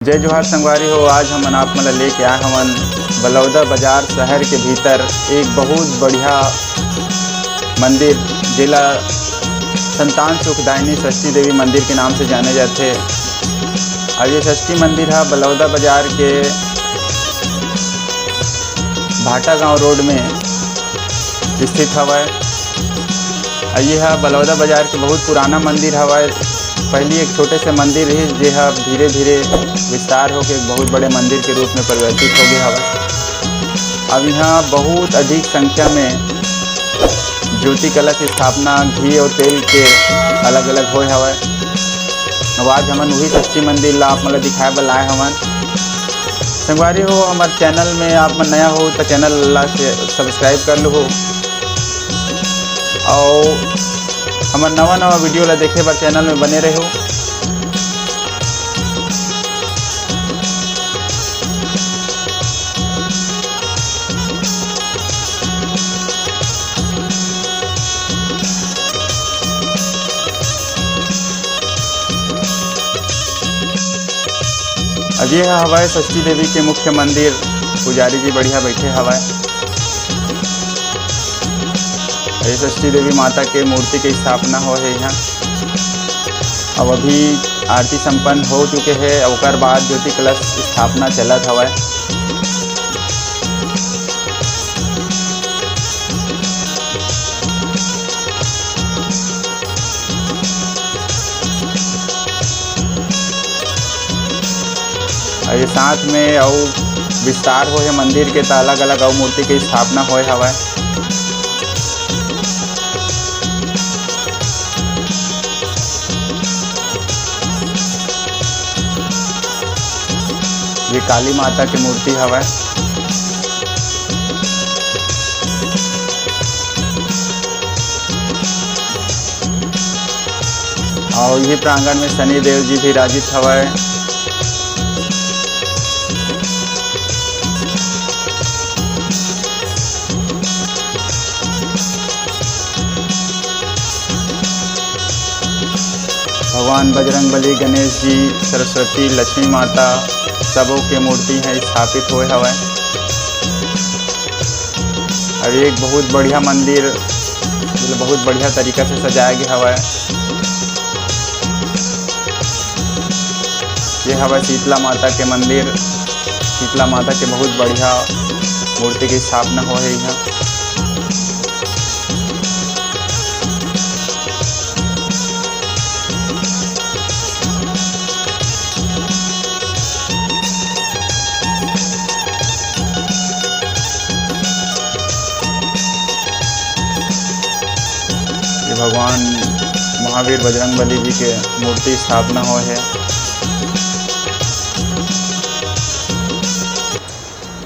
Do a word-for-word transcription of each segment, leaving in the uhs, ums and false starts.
जय जोहार संगवारी हो, आज हमन आप मन ला लेके आए हवन बलौदा बाजार शहर के भीतर एक बहुत बढ़िया मंदिर, जेला संतान सुखदायिनी षष्ठी देवी मंदिर के नाम से जाने जाथे। अब ये षष्ठी मंदिर ह बलौदा बाजार के भाटा गांव रोड में स्थित हवय। अउ ये ह बलौदा बाजार के बहुत पुराना मंदिर हवय। पहली एक छोटे से मंदिर रहिस, जे ह धीरे-धीरे विस्तार होके एक बहुत बड़े मंदिर के रूप में परिवर्तित हो गए हवय। अब यहाँ बहुत अधिक संख्या में ज्योति कलश स्थापना घी और तेल के अलग-अलग होए हवय। अब आज हमन उही षष्ठी मंदिर ला आप मन ला दिखाए बर लाए हवन। संगवारी हो, हमर चैनल में आप मन नया हो त चैनल ला से सब्सक्राइब कर लो हो, और हमर नवा नवा वीडियो ला देखे बर चैनल में बने रहो। अब ये हवय षष्ठी देवी के मुख्य मंदिर, पुजारी जी बढ़िया बैठे हवय। ये षष्ठी देवी माता के मूर्ति के स्थापना हो हे यहाँ। अब अभी आरती संपन्न हो चुके हे, ओकर बाद ज्योति कलश स्थापना चलत हवय। अउ ये साथ में अउ विस्तार होहे मंदिर के, त अलग-अलग अउ मूर्ति के स्थापना होए हवय। ये काली माता के मूर्ति हवय। अउ ये प्रांगण में शनि देव जी विराजित हवय। भगवान बजरंग बली, गणेश जी, सरस्वती, लक्ष्मी माता, सबो के मूर्ति ह स्थापित होए हवय। अउ एक बहुत बढ़िया मंदिर, मतलब बहुत बढ़िया तरीका से सजाए गे हवय। ये हवय शीतला माता के मंदिर। शीतला माता के बहुत बढ़िया मूर्ति के स्थापना होए हे इहाँ। ये भगवान महावीर बजरंग बली जी के मूर्ति स्थापना होए हे।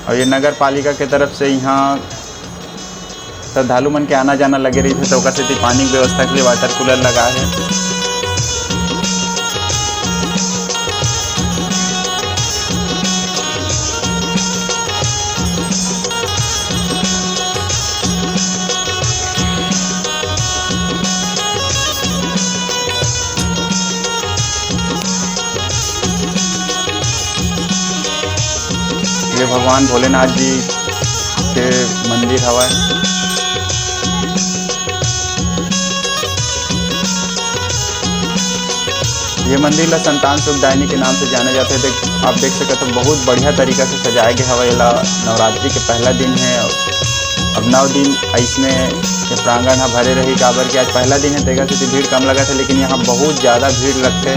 अउ ये नगर पालिका के तरफ से इहाँ श्रद्धालु मन के आना जाना लगे रहिथे, त ओकर सेती पानी के व्यवस्था के लिए वाटर कूलर लगा हे। ये भगवान भोलेनाथ जी के मंदिर हवय। ये मंदिर ला संतान सुखदायिनी के नाम से जाने जाथे। देख, आप देख सकत हो, बहुत बढ़िया तरीका से सजाए गे हवय। एला नवरात्रि के पहला दिन हे और अब नौ दिन अइसने ये प्रांगण ह भरे रही, काबर कि आज पहला दिन हे, तेकर सेती भीड़ कम लगत हे, लेकिन यहाँ बहुत ज्यादा भीड़ लगथे।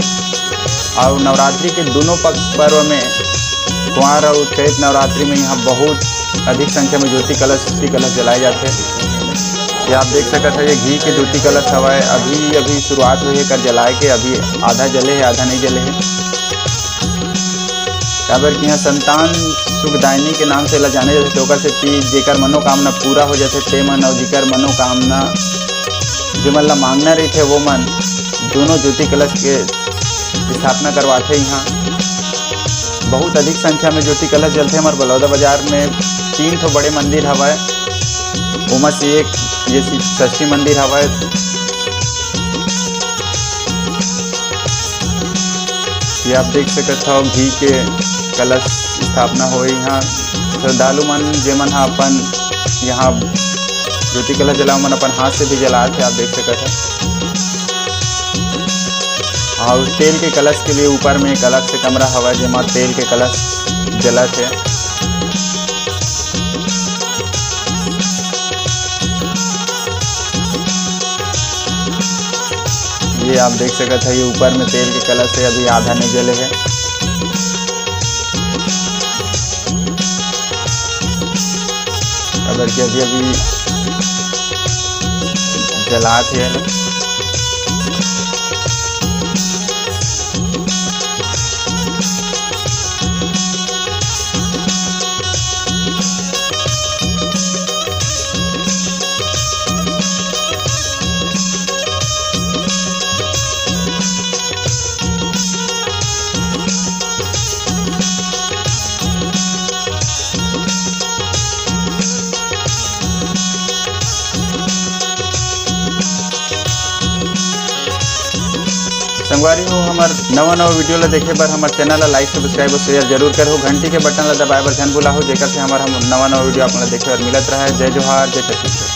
और नवरात्रि के दोनों प-, पर्व में, कुंवार और चैत नवरात्रि में यहाँ बहुत अधिक संख्या में ज्योति कलश, ज्योति कलश जलाए जाथे। ये आप देख सकत हो, ये घी के ज्योति कलश हवय, अभी अभी शुरुआत हुई है कर जलाए के, अभी आधा जले है, आधा नहीं जले है। काबर कि यहाँ संतान सुखदायिनी के नाम से एला जाने जाथे, तो ओकर सेती जेकर मनोकामना पूरा हो जाथे, ते मन, अउ जेकर मनोकामना, जेमन ला मांगना रहिथे, वो मन दोनों ज्योति कलश के स्थापना करवाथे। यहाँ बहुत अधिक संख्या में ज्योति कलश जलथे। हमर बलौदा बाजार में तीन ठो बड़े मंदिर हवय, ओमा से एक ये शि-, षष्ठी मंदिर हवय। ये आप देख सकत हव, घी के कलश स्थापना होही इहाँ। श्रद्धालु मन, जेमन ह अपन यहाँ ज्योति कलश जलाए, मन अपन हाथ से भी जलात हे, आप देख सकत हव। और तेल के कलश के लिए ऊपर में एक अलग से कमरा हवय, जेमा तेल के कलश जलत हे। ये आप देख सकत हव, ये ऊपर में तेल के कलश हे, अभी आधा नहीं जले हे, काबर कि अभी अभी जलात हे। संगवारी हो, हमर नवा नवा video ला देखे बर हमर channel ला like, subscribe और share जरूर करहु। घंटी के button ला दबाए बर झन भुलाहु, जेकर से हमर हम नवा नवा video आप मन ला देखे बर मिलत रहे। जय जोहार, जय छत्तीसगढ़।